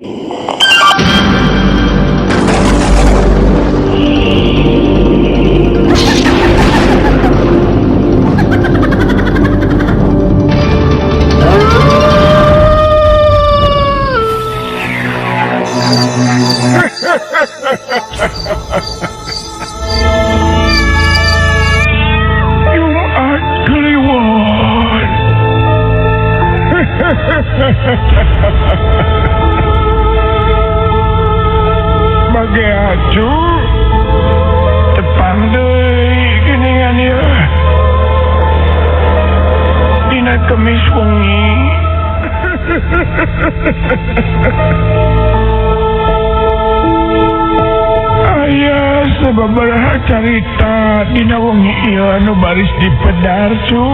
Jumat Kliwon. Bage acu tepang deui geuningan ieu. Dina Kemis wengi. Aya sababaraha carita dina wengi ieu anu baris dipedar cu.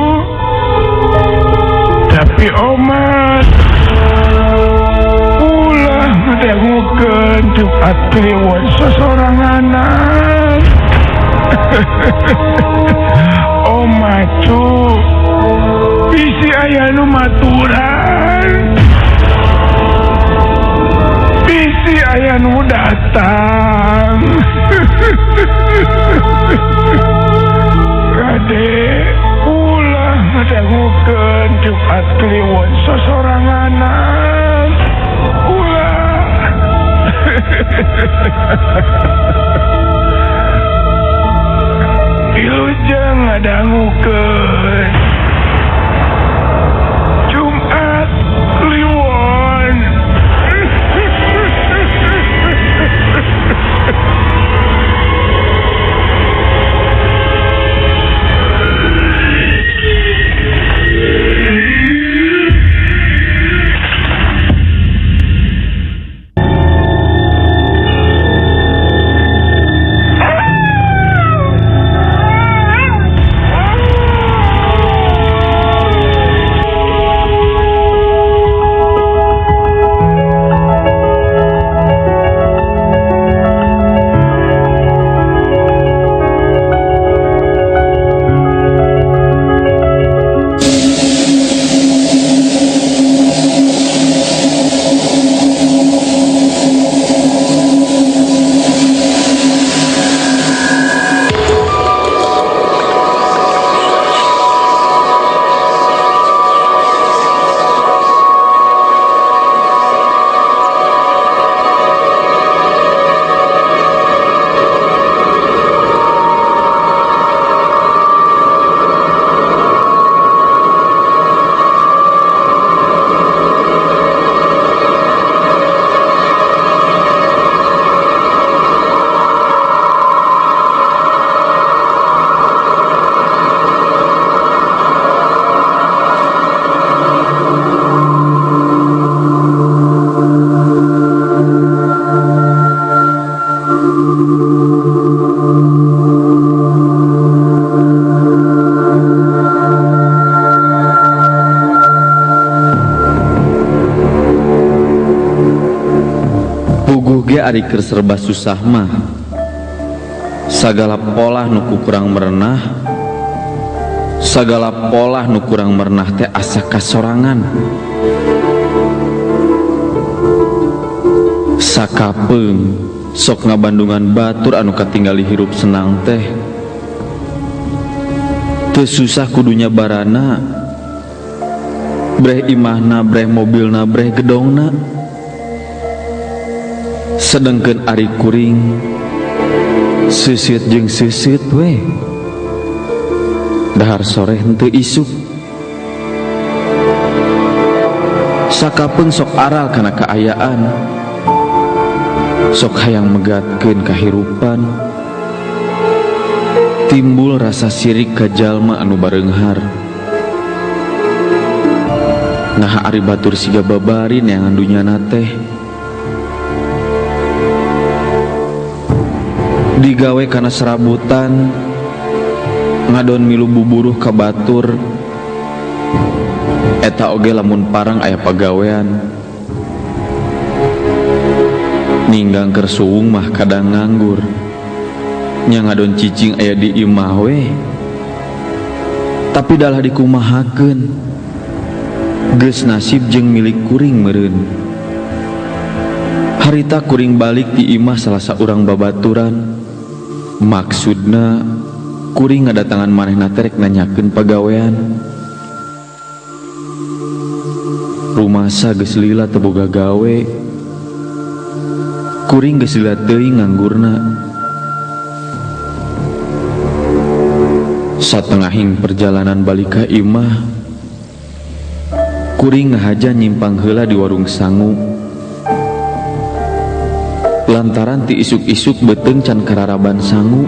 Tapi omat ulah ngadangukeun Jumat Kliwon sosoranganan. Omat cu, bisi aya nu maturan, bisi aya nu datang. Kade ulah ngadangukeun Jumat Kliwon sosoranganan. Ulah. Wilujeng ngadangukeun Jumat Kliwon. Ari keur serba susah mah sagala polah nu kurang merenah, sagala polah nu kurang merenah teh asa kasorangan. Sakapeung sok ngabandungan batur anu katinggali hirup senang teh teu susah kudunya barana, breh imahna, breh mobilna, breh gedongna. Sedengkeun ari kuring seuseut jeung seuseut we, dahar sore henteu isuk. Sakapeung sok aral kana kaayaan, sok hayang megatkeun kahirupan, timbul rasa sirik ka jalma anu bareunghar. Nah ari batur siga babari neangan dunyana teh digawe kana serabutan, ngadon milu buburuh ka batur. Eta oge lamun parang aya pagawean, ninggang keur suwung mah kadang nganggur, nya ngadon cicing aya di imah we. Tapi dalah dikumahakeun, geus nasib jeung milik kuring meureun. Harita kuring balik ti imah salah saurang babaturan. Maksudna kuring ngadatangan manehna teh rek nanyakeun pagawean. Rumasa geus lila teu boga gawe. Kuring geus lila teuing nganggurna. Satengahing perjalanan balik ka imah, kuring ngahaja nyimpang heula di warung sangu. Lantaran ti isuk-isuk beuteung can kararaban sangu,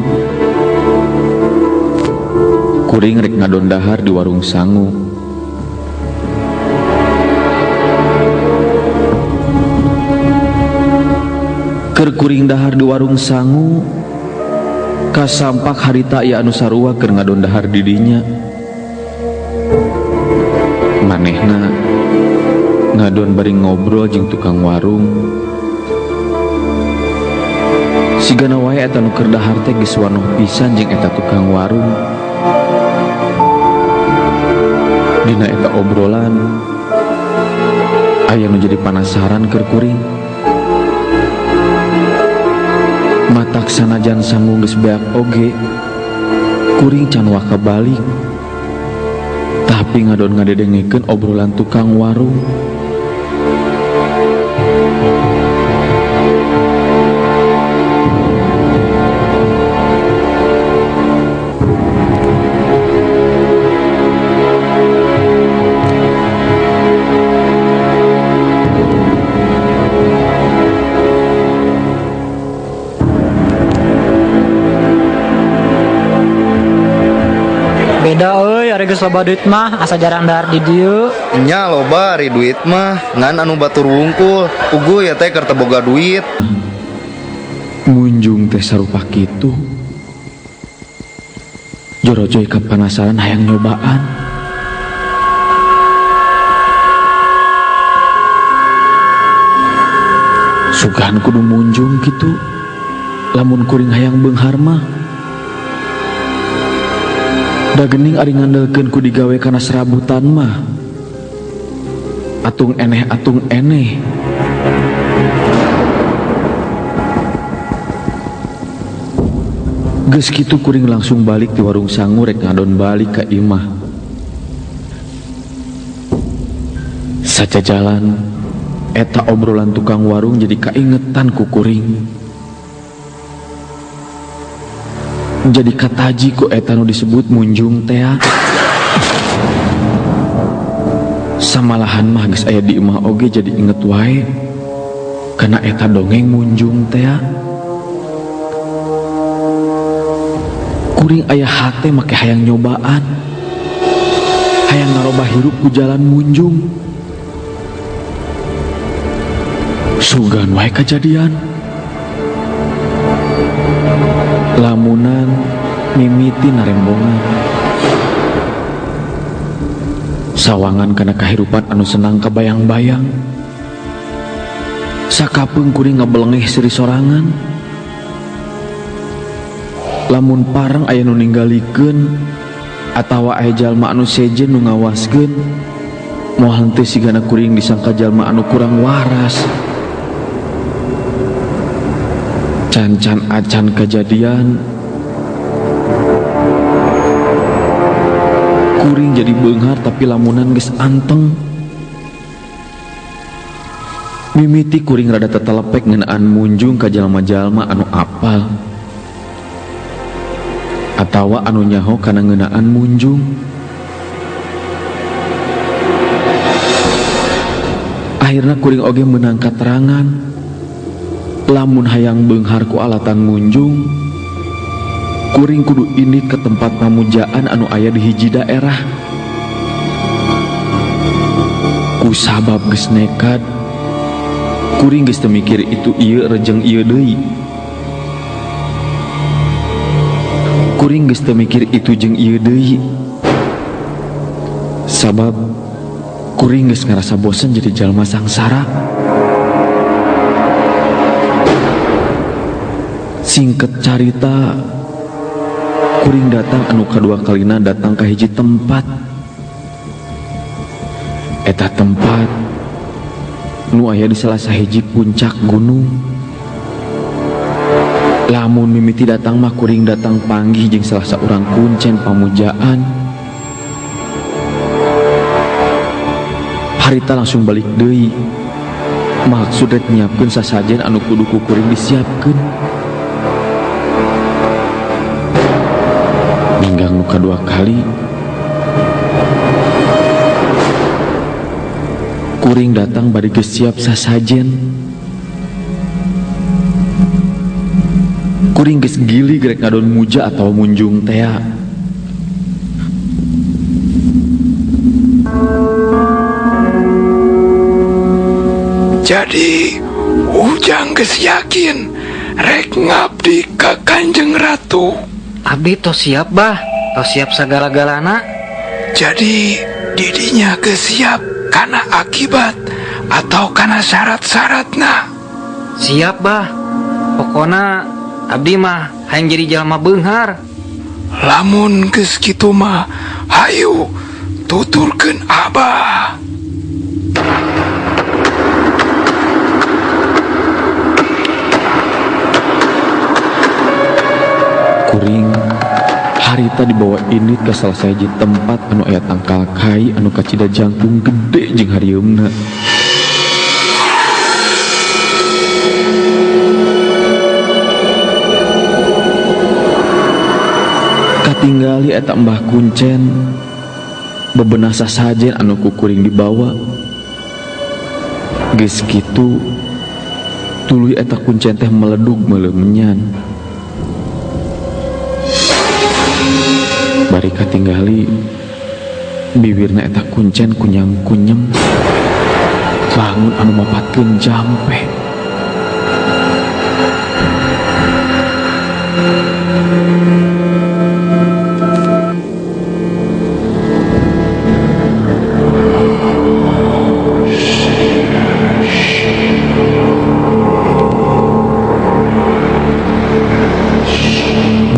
kuring rek ngadon dahar di warung sangu. Keur kuring dahar di warung sangu, kasampak harita aya anu sarua keur ngadon dahar di dinya. Manehna ngadon bari ngobrol jeung tukang warung. Sigana wae eta nu keur dahar teh geus wanoh pisan jeung eta tukang warung. Dina eta obrolan aya nu jadi panasaran keur kuring. Matak sanajan sangu geus beak oge, kuring can waka balik. Tapi ngadon ngadedengekeun obrolan tukang warung. Beda euy, ari geus loba duit mah asa jarang dahar di dieu. Nya loba ari duit mah, ngan anu batur wungkul. Puguh ya teh keur teu boga duit. Munjung teh sarupa kitu. Jorojoy kapanasaran hayang nyobaan. Sugan kudu munjung kitu. Lamun kuring hayang beunghar mah. Da geuning ari ngandelkeun ku digawe kana serabutan mah. Atung eneh atung eneh. Geus kitu kuring langsung balik ti warung sangu rek ngadon balik ka imah. Sajajalan eta obrolan tukang warung jadi kaingetan ku kuring. Jadi kataji ku eta nu disebut munjung tea. Samalahan mah geus aya di imah oge jadi inget wae kana eta dongeng munjung tea. Kuring aya hate make hayang nyobaan, hayang ngarobah hirup ku jalan munjung. Sugan wae kajadian. Lamunan mimiti narembongan. Sawangan kana kahirupan anu senang kabayang-bayang. Sakapeung kuring ngabelengeh seuri sorangan. Lamun pareng aya nu ninggalikeun atawa aya jalma anu sejen nu ngawaskeun, moal henteu sigana kuring disangka jalma anu kurang waras. Can-can acan kejadian, kuring jadi beunghar tapi lamunan geus anteng. Mimiti kuring rada tetelepek ngeunaan munjung ka jalma-jalma anu apal atawa anu nyaho kana ngeunaan munjung. Akhirna kuring oge meunang katerangan lamun hayang beunghar ku alatan munjung, kuring kudu indit ke tempat pamujaan anu aya di hiji daerah. Ku sabab geus nekad, kuring geus teu mikir itu ieu rejeng ieu deui. Kuring geus teu mikir itu jeung ieu deui. Sabab kuring geus ngarasa bosen jadi jalma sangsara. Singkat carita, kuring datang anu kadua kalina datang ka hiji tempat. Eta tempat Nu aya di salah sahiji puncak gunung. Lamun mimiti datang mah kuring datang panggih jeung salah saurang kuncen pamujaan. Harita langsung balik deui. Maksud rek nyiapkeun sasajen anu kudu ku kuring disiapkeun. Ninggang nu kadua kali kuring datang bari geus siap sasajen. Kuring geus gili rek ngadon muja atau munjung tea. Jadi Ujang geus yakin rek ngabdi ka Kanjeng Ratu. Abdi tos siap bah, tos siap sagala-galana. Jadi didinya geus siap kana akibat atau kana syarat-syaratna. Siap bah, pokona abdi mah hayang jadi jalma beunghar. Lamun geus kitu mah hayu tuturkeun abah. Kuring harita dibawa ini ke salah sahiji tempat anu aya tangkal kai anu kacida jangkung gede jeung harieumna. Katinggali eta Mbah Kuncen bebenah sasajen anu ku kuring dibawa. Geus kitu tuluy eta kuncen teh meledug meuleum menyan. Bari katinggali bibirna eta kuncen kunyam-kunyem bangun anu mapatkeun jampe.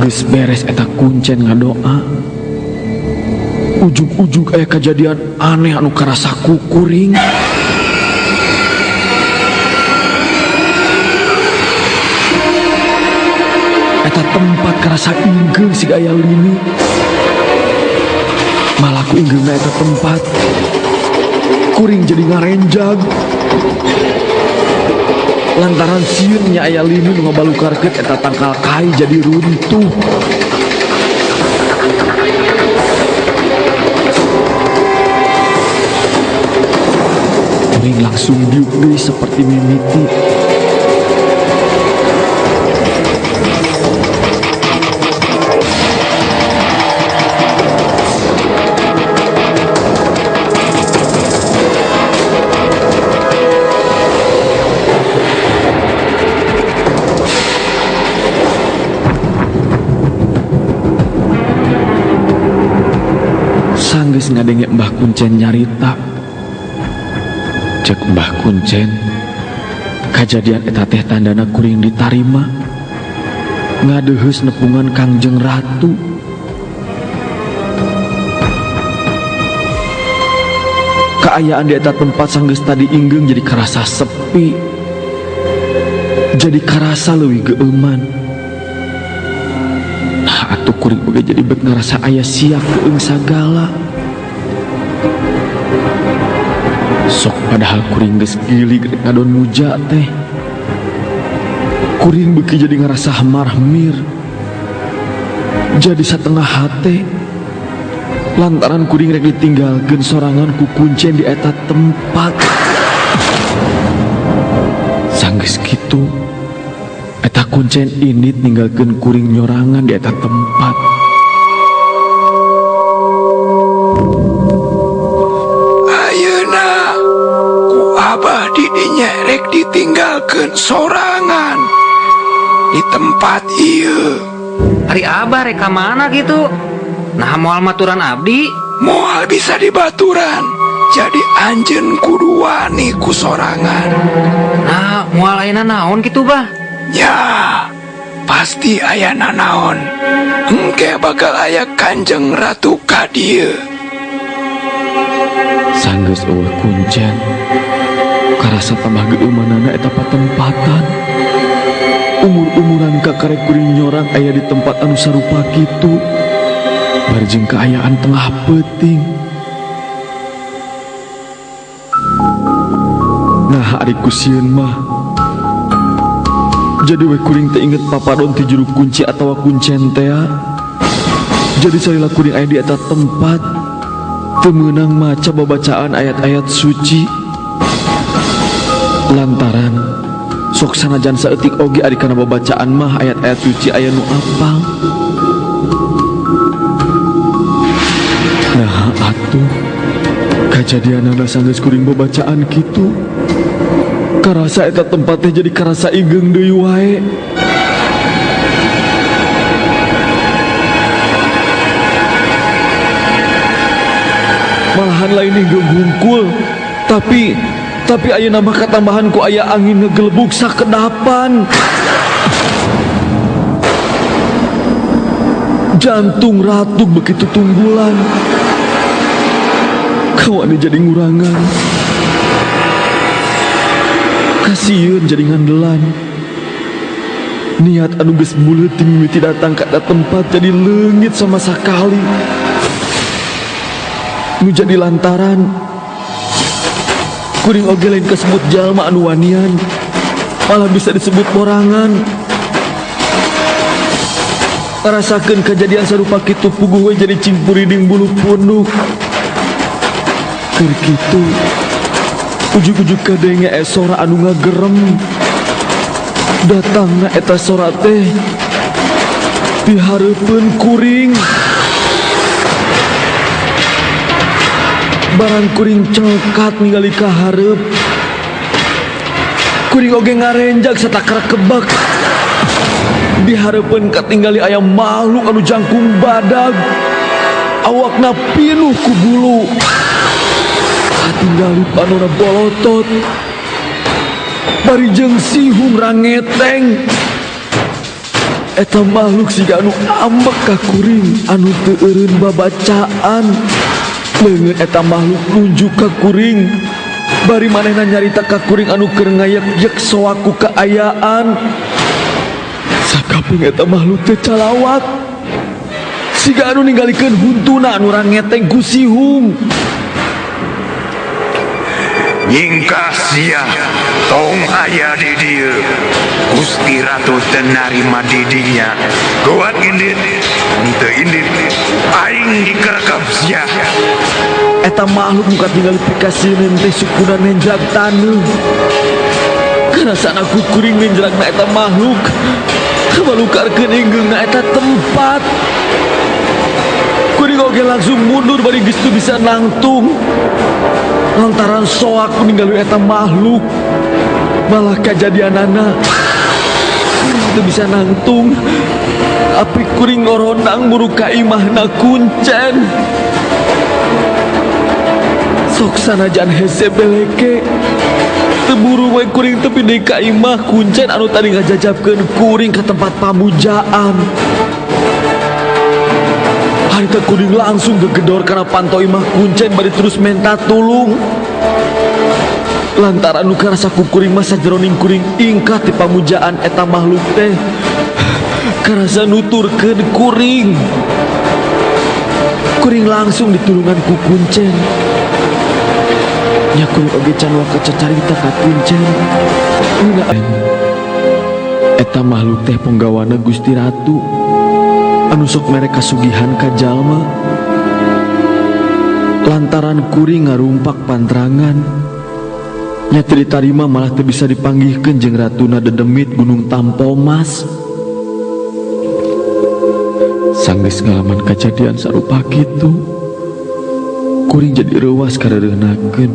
Geus beres eta kuncen ngadoa. Ujug-ujug aya kejadian aneh anu karasa ku kuring. Eta tempat karasa inggeung siga aya lini. Malah ku inggeungna eta tempat kuring jadi ngarenjag. Lantaran sieun nya aya lini nu ngabalukarkeun eta tangkal kai jadi runtuh. Kuring langsung diuk deui seperti mimiti. Sanggeus ngadenge Mbah Kuncen nyarita. Cek Mbah Kuncen, kajadian eta teh tandana kuring ditarima. Ngadeuheus nepungan Kangjeng Ratu. Kaayaan di eta tempat sanggeus tadi inggeung jadi karasa sepi. Jadi karasa leuwih geueuman. Nah, atuh kuring oge jadi bet ngarasa aya siak keung sagala. Sok padahal kuring geus gilig rek ngadon muja teh. Kuring beuki jadi ngarasa marmir. Jadi satengah hate. Lantaran kuring rek ditinggalkeun sorangan ku kuncen di eta tempat. Sanggeus kitu eta kuncen indit ninggalkeun kuring nyorangan di eta tempat. Ayeuna ku abah didinya rek ditinggalkeun sorangan di tempat ieu. Ari abah rek ka mana gitu? Nah moal maturan abdi? Moal bisa dibaturan. Jadi anjeun kudu wani ku sorangan. Nah moal aya naon gitu bah? Ya pasti aya nanaon. Engke bakal aya Kanjeng Ratu ka dieu. Sanggeus eueuh kuncen. Karasa tambah geumanana eta patempatan. Umur-umuran kakarek kuring nyorang aya di tempat anu sarupa kitu. Bari jeung kaayaan tengah peuting. Nah, ari ku sieun mah. Jadi we kuring teh inget papadon ti juru kunci atawa kuncen tea. Jadi salila kuring aya di eta tempat teu meunang maca babacaan ayat-ayat suci. Lantaran sok sanajan saeutik oge ari kana babacaan mah ayat-ayat suci aya nu apal. Nah atuh kajadianana sanggeus kuring babacaan kitu. Karasa eta tempat teh jadi karasa igeung deui wae. Malahan lain igeung hungkul, tapi ayeuna mah katambahan ku aya angin ngegelebug sakedapan. Jantung ratu begitu tunggulan. Kawane jadi ngurangan. Kasieun jadi ngandelan. Niat anu geus buleut ti mimiti datang ka eta tempat jadi leungit sama sakali. Nu jadi lantaran kuring oge lain kasebut jalma anu wanian, malah bisa disebut borangan. Ngarasakeun kajadian sarupa kitu puguh we jadi cingpuriding bulu punduk. Keur kitu ujug-ujug kadenge sora anu ngagerem. Datangna eta sora teh dihareupeun kuring. Barang kuring cengkat ningali ka hareup. Kuring oge ngarenjag satakara kebak. Dihareupeun katinggali aya makhluk anu jangkung badag. Awakna pinuh ku bulu. Katinggali panona bolotot. Bari jeung sihung rangeteng. Eta makhluk siga anu ambek ka kuring anu teu eureun babacaan. Leungeun eta makhluk nunjuk ka kuring. Bari manehna nyarita ka kuring anu keur ngayek-yek soaku kaayaan. Sakaping eta makhluk teh calawat. Siga anu ninggalikeun huntuna anu rangeteng ku sihung. Nyingkah sia tong aya di dieu. Gusti Ratu teu narima di dinya. Kuat indit, teu indit, aing dikerekep sia. Eta makhluk nu katinggali pikasieun teh sukuna nenjak taneuh. Karasana ku kuring nenjragna eta makhluk. Kabalukarkeun ingeungna eta tempat. Kuring oge langsung mundur bari geus teu bisa nangtung. Lantaran soak ningali eta makhluk. Malah kajadianana kuring teu bisa nangtung. Tapi kuring ngorondang buru ka imahna kuncen. Sok sanajan hese beleke. Teu buru we kuring tepi deui ka imah kuncen anu tadi ngajajabkeun kuring ka tempat pamujaan. Harita kuring langsung gegedor kana panto imah kuncen bari terus menta tulung. Lantaran nu karasa ku kuring mah sajeroning kuring ingkah ti pamujaan eta makhluk teh. Karasa nuturkeun kuring. Kuring langsung ditulungan ku kuncen. Nya kuring oge can waka cacarita ka kuncen. Eta makhluk teh ponggawana Gusti Ratu anu sok mere kasugihan ka jalma. Lantaran kuring ngarumpak pantrangan, nya teu ditarima malah teu bisa dipanggihkeun jeung ratuna dedemit Gunung Tampomas. Sanggeus ngalaman kajadian sarupa kitu, kuring jadi reuwas kareureunahkeun.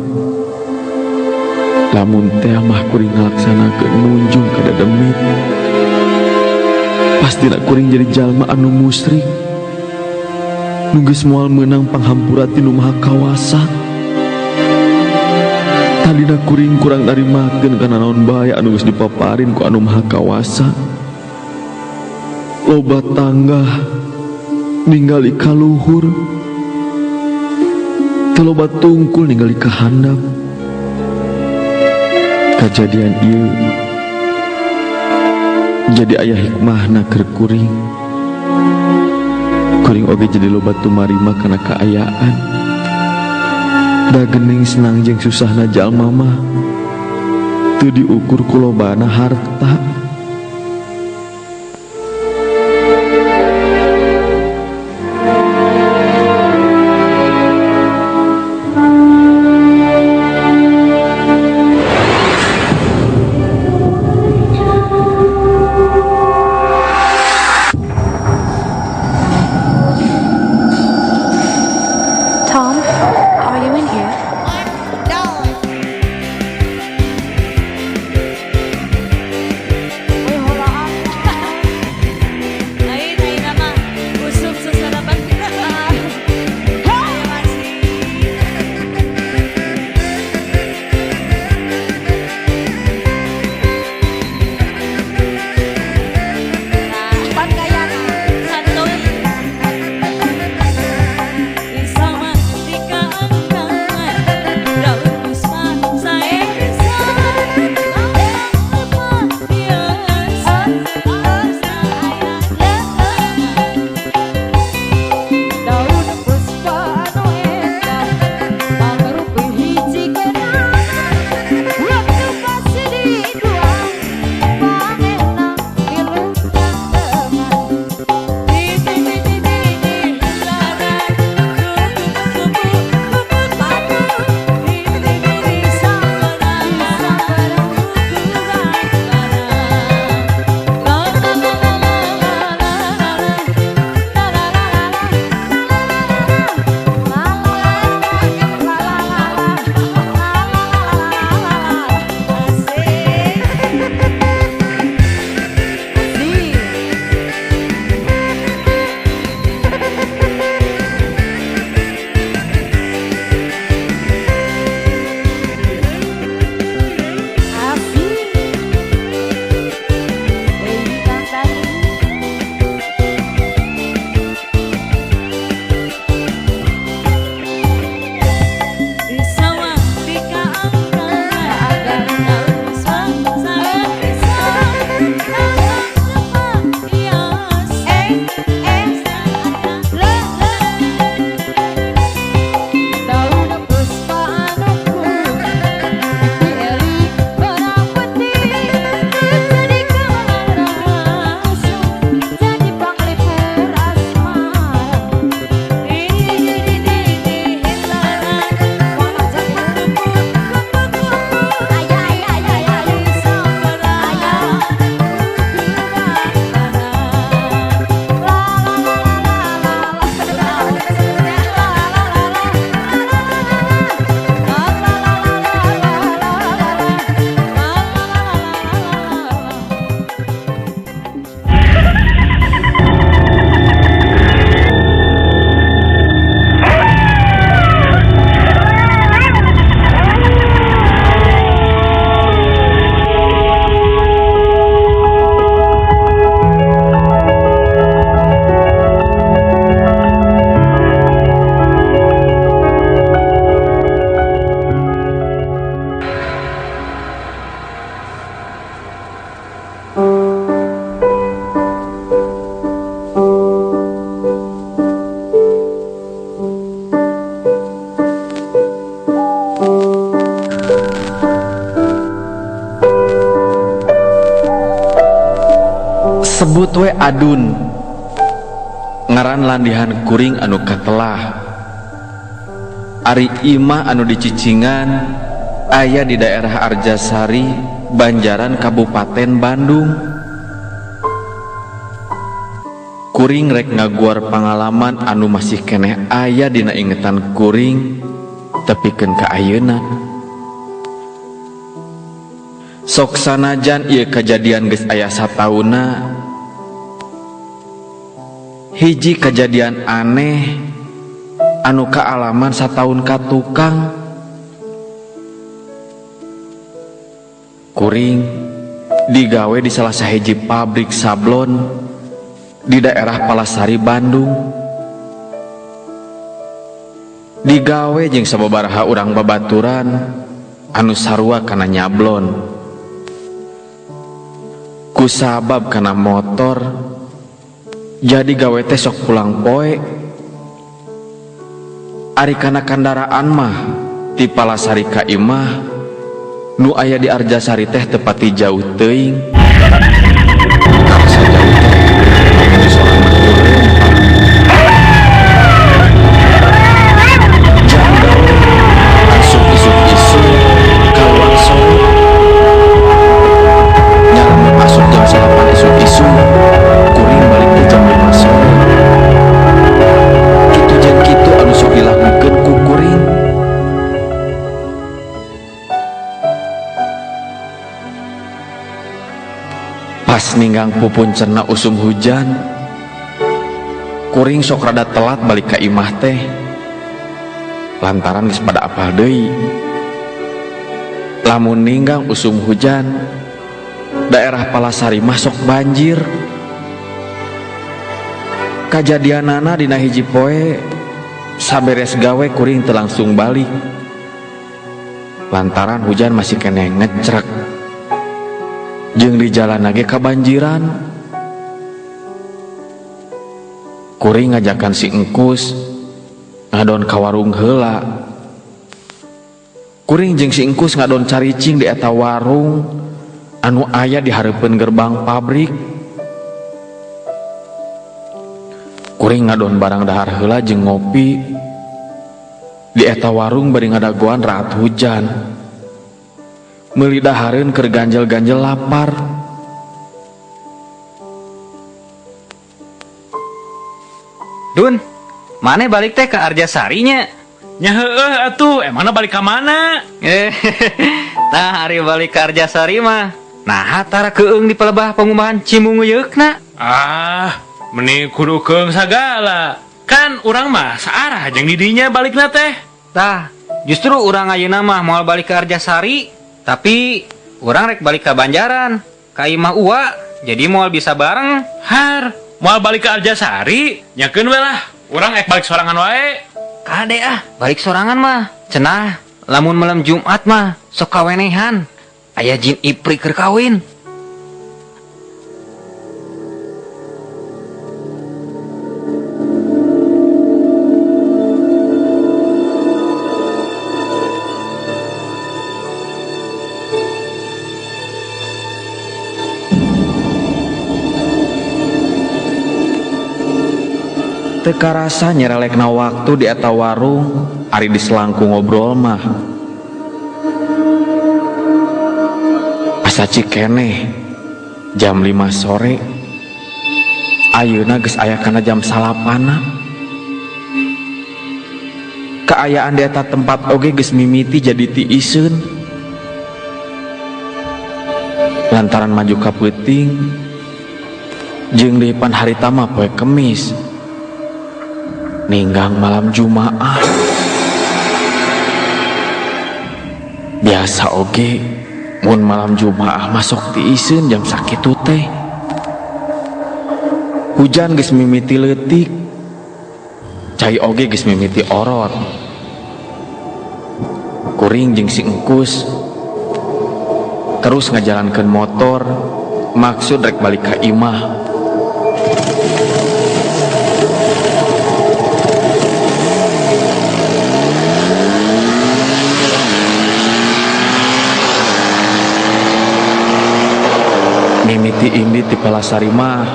Lamun teh mah kuring ngalaksanakeun munjung ka dedemit, pastina kuring jadi jalma anu musyrik. Nu geus moal meunang panghampura ti Nu Maha Kawasa. Tadina kuring kurang narimakeun kana naon bae anu geus dipaparin ku anu Maha Kawasa. Loba tanggah ningali ka luhur, teu loba tungkul ningali ka handap. Kajadian ieu jadi aya hikmahna keur kuring. Kuring oge jadi loba tumarima kana kaayaan. Da geuning senang jeung susahna jalma mah teu diukur ku lobana harta. Tom, are you in here? Sebut we Adun, ngaran landihan kuring anu katelah. Ari imah anu dicicingan aya di daerah Arjasari, Banjaran, Kabupaten Bandung. Kuring rek ngaguar pangalaman anu masih keneh aya dina ingetan kuring tepikeun ka ayeuna. Sok sanajan ieu kajadian geus aya satauna, hiji kejadian aneh anu kaalaman sataun ka tukang. Kuring digawe di salah sahiji pabrik sablon di daerah Palasari, Bandung. Digawe jeung sababaraha urang babaturan anu sarua kana nyablon. Kusabab kana motor jadi gawe teh sok pulang poe. Ari kana kandaraan mah ti Palasari ka imah nu aya di Arjasari teh tepati jauh teuing. Karasa jauh teh lamun sorangan kuring. Jam gawe asup isuk-isuk kaluar sore. Nya lamun asup jam 9 isuk-isuk kuring balik teh jam 5 sore. Kitu jeung kitu anu sok dilakukeun ku kuring. Pas ninggang pupuncerna usum hujan, kuring sok rada telat balik ka imah teh. Lantaran geus pada apal deui. Lamun ninggang usum hujan, daerah Palasari mah sok banjir. Kajadianana dina hiji poe saberes gawe kuring teu langsung balik. Lantaran hujan masih keneh ngecrek. Jeung di jalan lagi kabanjiran. Kuring ngajakan si engkus ngadon ka warung heula. Kuring jeung si engkus ngadon caricing di eta warung anu aya di hareupeun gerbang pabrik. Kuring ngadon barang dahar heula jeung ngopi di eta warung bari ngadagoan raat hujan. Meuli dahareun keur ganjel-ganjel lapar. Dun, maneh balik teh ke Arjasarinya? Nya heueuh atuh, emangna balik ka mana? Nah, hari balik ke Arjasari mah. Nah, tara keung di palebah pengumahan Cimunguyeukna. Ah, meni kudu keung sagala. Kan urang mah saarah jeung didinya balikna teh. Tah, justru urang ayeuna mah moal balik ke Arjasari, tapi urang rek balik ke Banjaran, ka imah Uwa, jadi moal bisa bareng. Har, moal balik ke Arjasari, nyakeun we lah. Urang ek balik sorangan wae. Kade ah, balik sorangan mah. Cenah, lamun malam Jumat mah sok kawenehan. Aya jin ipri keur kawin. Teu karasa nyerelekna waktu di eta warung ari diselangku ngobrol mah. Asa cikeneh jam 5 sore. Ayeuna geus aya kana jam 9. Kaayaan di eta tempat oge geus mimiti jadi tiiseun. Lantaran maju ka peuting jeung dipan harita mah poe Kemis. Ninggang malam Jumaah. Biasa oge mun malam Jumaah masuk tiiseun jam sakitu teh. Hujan geus mimiti leutik. Cai oge geus mimiti orot. Kuring jeung si engkus terus ngajalankeun motor maksud rek balik ka imah. Mimiti indit di Palasari mah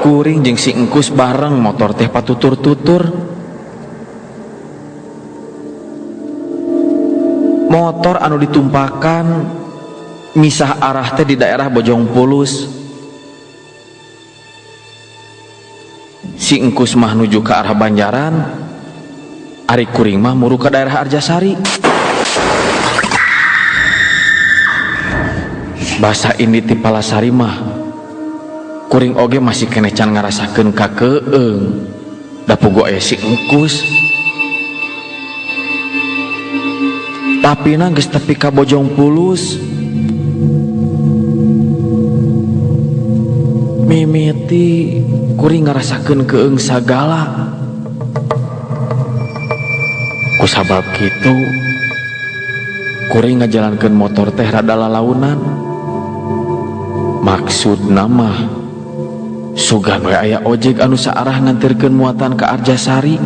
kuring jeung si engkus bareng motor teh patutur-tutur. Motor anu ditumpakan misah arah teh di daerah Bojong Pulus. Si engkus mah nuju ke arah Banjaran, ari kuring mah muru ke daerah Arjasari. Basa ini ti Palasari mah kuring oge masih keneh can ngarasakeun kakeung. Da pugu aya si engkus. Tapi na geus tepi ka Bojong Pulus. Mimiti kuring ngarasakeun keung sagala. Kusabab kitu kuring ngajalankeun motor teh rada lalaunan. Maksudna mah sugan we aya ojek anu saarah nganterkeun muatan ka Arjasari.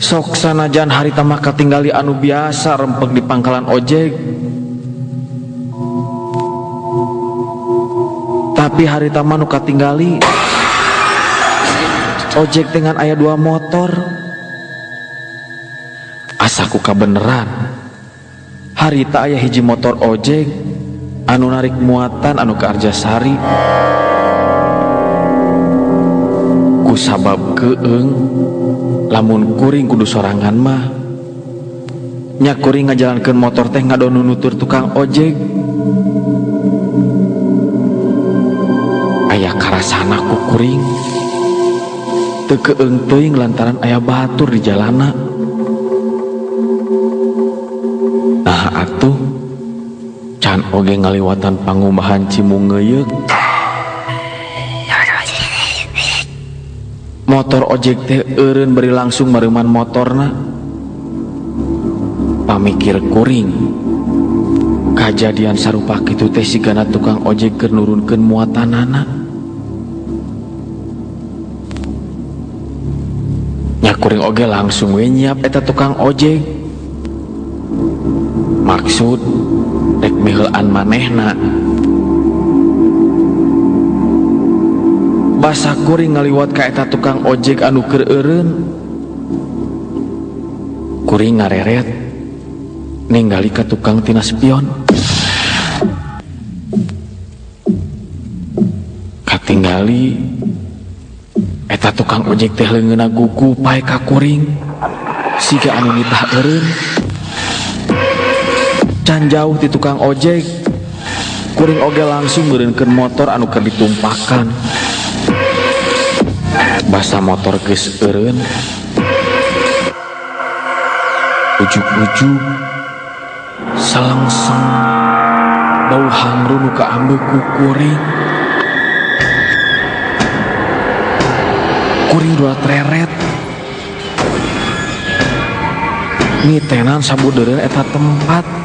Sok sanajan harita mah katinggali anu biasa rempeg di pangkalan ojek. Tapi harita mah nu katinggali ojek dengan aya 2 motor. Asa ku kabeneran harita aya hiji motor ojek anu narik muatan anu ke Arjasari. Ku sabab keeng lamun kuring kudu sorangan mah nya kuring ngajalankeun motor teh ngadon nutur tukang ojek. Aya karasana ku kuring teu keeng teuing lantaran aya batur di jalana. Nah atuh can oge ngaliwatan pangumbahan Cimungeyeuk. Motor ojek teh eureun bari langsung mareuman motorna. Pamikir kuring kajadian sarupa kitu teh sigana tukang ojek keur nurunkeun muatanana. Nya kuring oge langsung we nyiap eta tukang ojek. Maksud rek miheulaan manehna. Basa kuring ngaliwat ka eta tukang ojek anu keur eureun. Kuring ngareret ninggali ka tukang tina spion. Katinggali eta tukang ojek teh leungeunna gugup pae ka kuring siga anu nitah eureun. Can jauh ti tukang ojek, kuring oge langsung meureunkeun motor anu keur ditumpakan. Basa motor geus eureun, ujug-ujug selengseng bau hangru nu kaambeuk ku kuring. Kuring dua treret ngitenan sabudeureun eta tempat.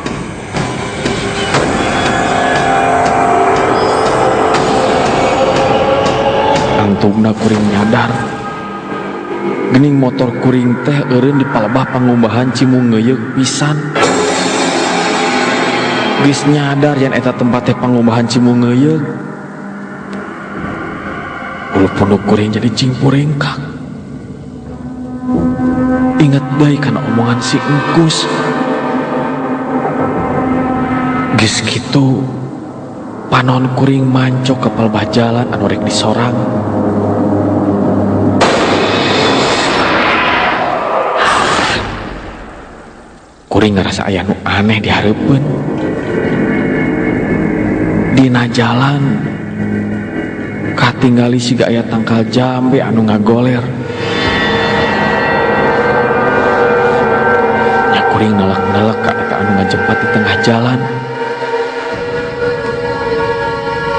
Antugna kuring nyadar gening motor kuring teh eureun di palebah pangumbahan Cimungeyeuk pisan. Geus nyadar yen eta tempat teh pangumbahan Cimungeyeuk. Bulu punduk kuring jadi cingpuringkak. Ingat deui kana omongan si Engkus. Geus kitu panon kuring mancok ke palebah jalan anu rek disorang. Kuring ngerasa aya nu aneh di hareupeun. Dina jalan katinggali siga aya tangkal jambe anu ngagoler. Nya kuring nalak-nalak ka eta anu ngajempat di tengah jalan.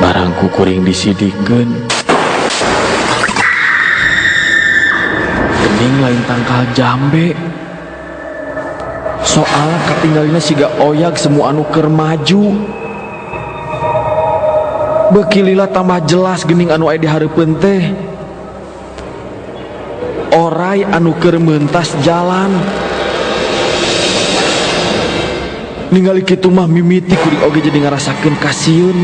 Barangku kuring disidikeun. Gening lain tangkal jambe. Soalna katinggalina siga oyag semua anu keur maju. Beuki lila tambah jelas gening anu aya di hareupeun teh. Orai anu keur meuntas jalan. Ningali kitu mah mimiti kuring oge jadi ngarasakeun kasieun.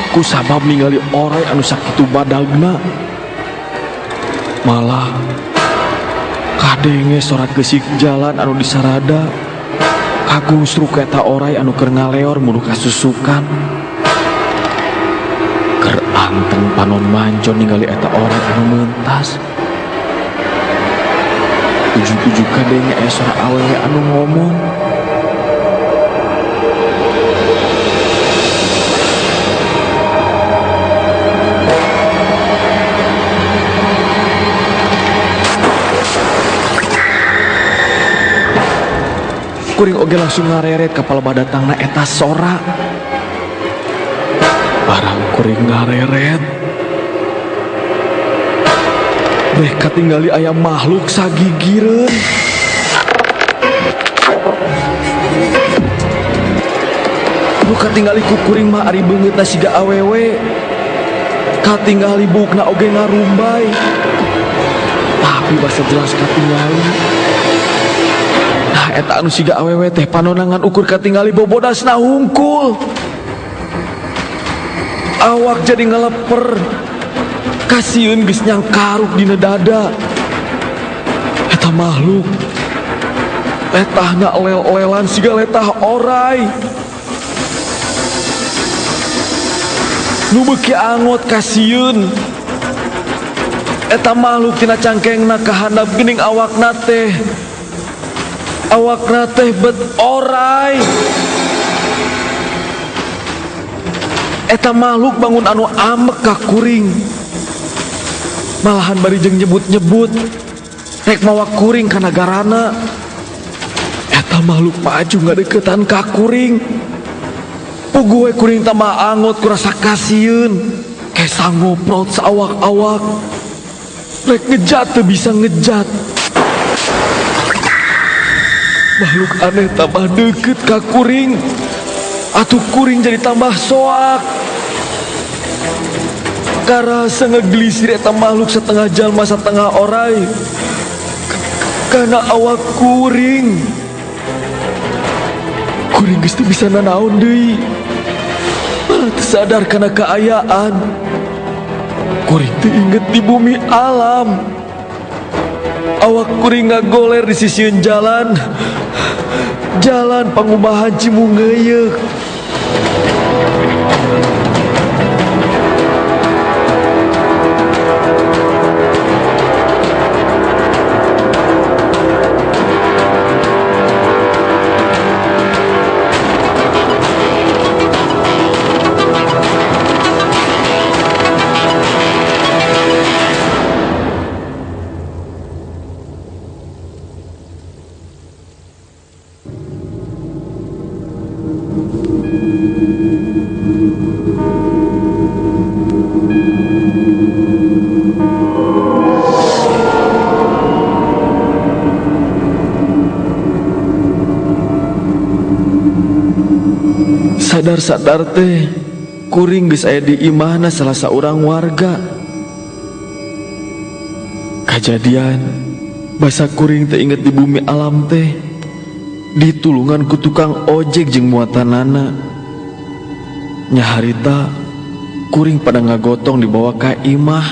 Ku sabab ningali orai anu sakitu badagna. Malah kadenge sora gesik jalan anu disarada kagusruk eta orai anu keur ngaleor muru kasusukan. Keur anteng panon manco ningali eta orai anu mentas. Ujug-ujug kadenge aya sora awewe anu ngomong. Kuring oge langsung ngareret ka palebah datangna eta sora. Barang kuring ngareret, beh katinggali aya makhluk sagigireun. Nu katingali ku kuring mah ari beungeutna siga awewe. Katingali buukna oge ngarumbay. Tapi basa jelas katingali. Nah eta anu siga awewe teh panonangan ukur katingali bobodasna hungkul. Awak jadi ngeleper. Kasieun geus nyangkaruk dina dada. Eta makhluk letahna lel-lelan siga letah orai. Nu beuki angot kasieun. Eta makhluk tina cangkengna ka handap geuning awakna teh. Awakna teh bet orai. Eta makhluk bangun anu amek ka kuring. Malahan bari jeung nyebut-nyebut rek mawa kuring ka nagarana. Eta makhluk maju ngadeukeutan ka kuring. Puguh we kuring tambah angot kurasa kasieun. Kesa ngoprot saawak-awak. Rek ngejat teu bisa ngejat. Makhluk aneh tambah deket ka kuring. Atuh kuring jadi tambah soak. Karasa ngegelisir eta makhluk setengah jalma setengah orai. Karena awak kuring. Kuring geus teu bisa nanaon deui. Malah teu sadar kana kaayaan. Kuring teu inget di bumi alam. Awak kuring ngagoler di sisieun jalan. Jalan Pangubahan Cimungeyeuk. Sadar-sadar teh kuring geus aya di imahna salah saurang warga. Kajadian basa kuring teh inget di bumi alam teh ditulungan ku tukang ojek jeung muatanana. Nyaharita kuring pada ngagotong dibawa ka imah.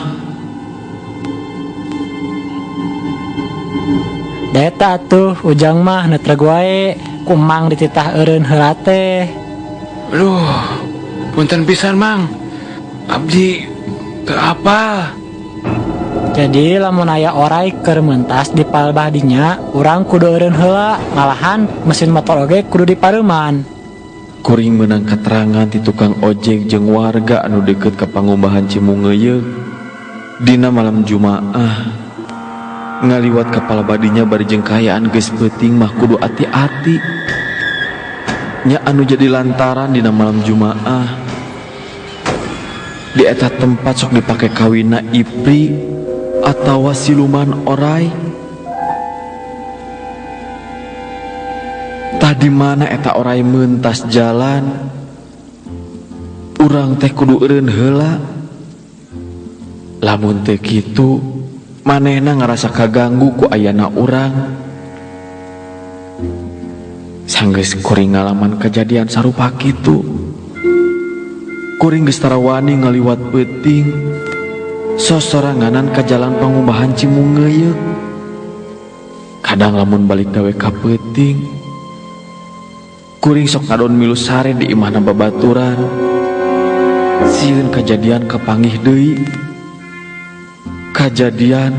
Deta atuh ujang mah netreg wae kumang dititah eureun heula teh. Aduh, punten pisan mang, abdi teu apal. Jadi lamun aya orai keur mentas di palbah dinya, urang kudu eureun heula, malahan mesin motor oge kudu dipareuman. Kuring meunang katerangan ti tukang ojek jeung warga anu deukeut ka Pangumbahan Cimungeyeuk. Dina malam Jumaah ngaliwat ka palbah dinya bari jeung kaayaan geus peuting mah kudu ati-ati. Nya anu jadi lantaran dina malam Jumaah di eta tempat sok dipake kawina ipri atawa siluman orai. Tah di mana eta orai mentas jalan, urang teh kudu eureun heula. Lamun teu kitu manehna ngarasa kaganggu ku ayana urang. Sanggeus kuring ngalaman kejadian sarupa kitu. Kuring geus tarawani ngaliwat peuting sosoranganan ka jalan Pangumbahan Cimungeyeuk. Kadang lamun balik gawe ka peuting, kuring sok ngadon milu sare di imahna babaturan. Sieun kejadian kapanggih deui. Kajadian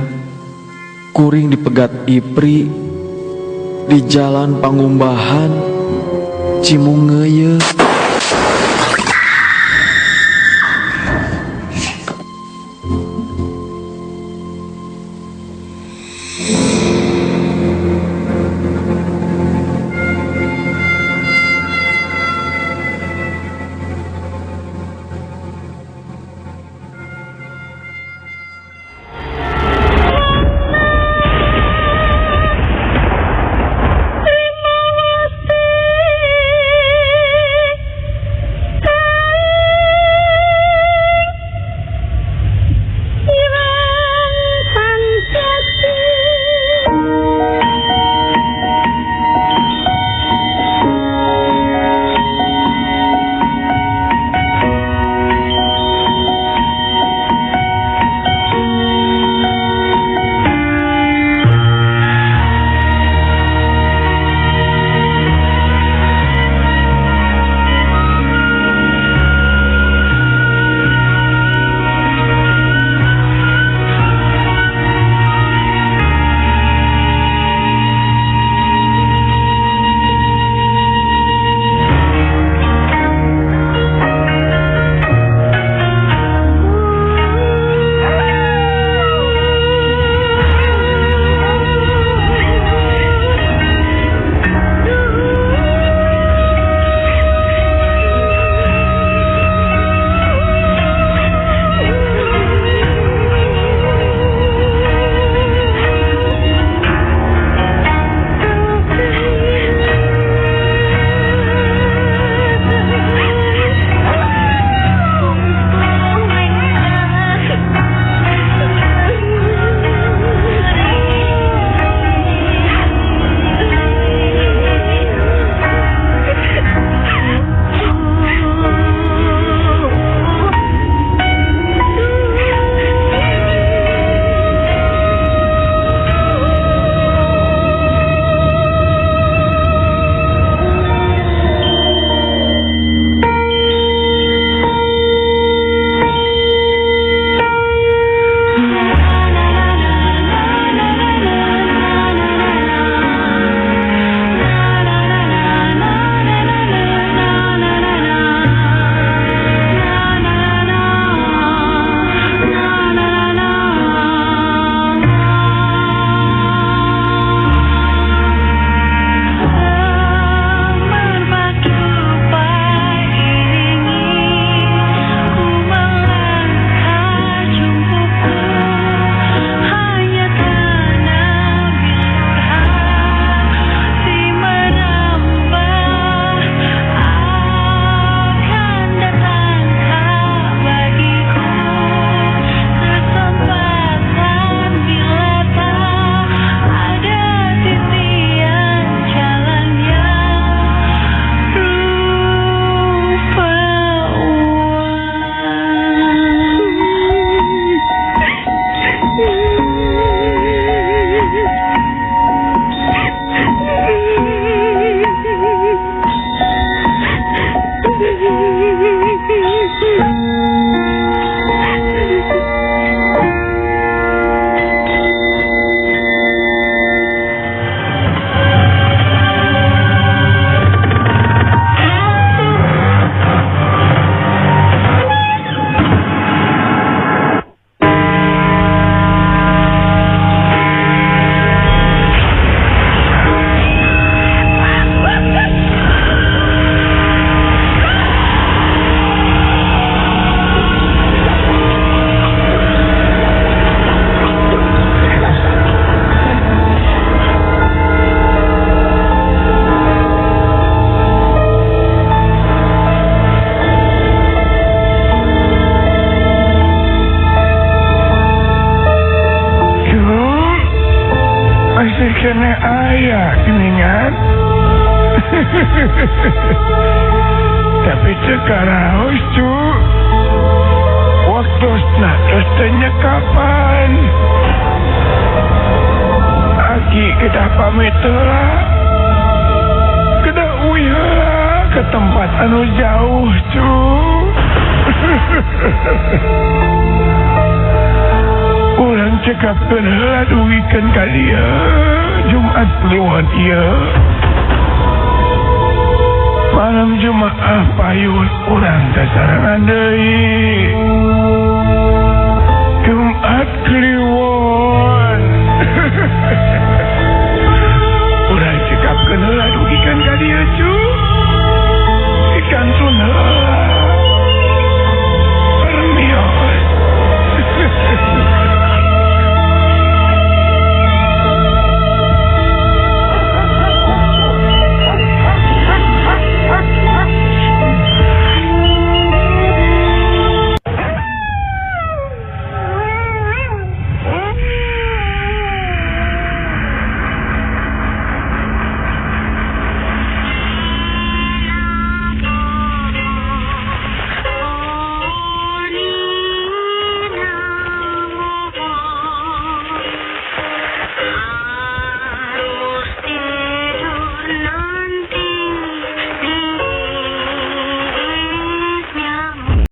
kuring dipegat ipri di jalan Pangumbahan Cimungeyeuk. Tapi teu karaos cu. Waktosna tos teu nyekapan. Aki kedah pamit heula. Kedah uih heula ke tempat anu jauh cu. Urang cekapkeun heula dugikeun ka dieu Jumat Kliwon ieu. Malam Jumaah payun urang sasarengan deui. Jumat Kliwon.